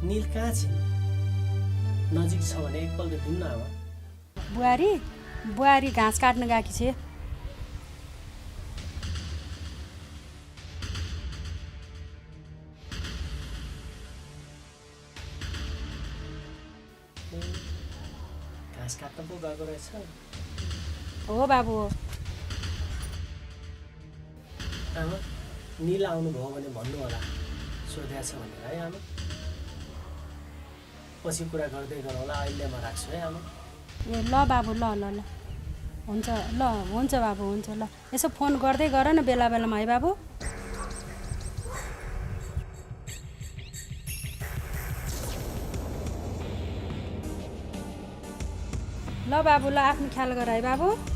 निल कहाँ छिन्? नजिक छ भने एकपल्ट दिन्न आमा। बुहारी घाँस काट्न गएकी छे। घाँस काट्न पो गएको रहेछ। हो बाबु हो। आमा निल आउनुभयो भने भन्नु होला, सोधेको छ भनेर है आमा। पछि कुरा गर्दै गरौँला, अहिले म राख्छु है आमा। ए ल बाबु ल ल ल हुन्छ बाबु हुन्छ ल। यसो फोन गर्दै गर न बेला बेलामा है बाबु। ल बाबु ल आफ्नो ख्याल गर है बाबु।